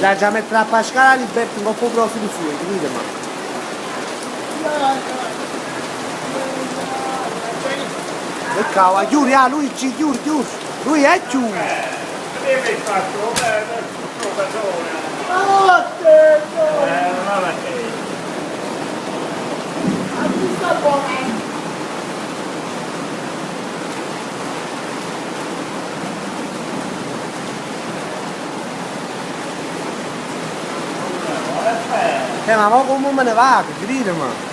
L'aggia mettere a Pascale Aliberto 'ncopp' 'o profilo suo, crideme. E ccà, va, chiuri, ah, Luigi, chiuri, chiuri. Lui è chiuso. Ma mo come me ne vaco, crideme.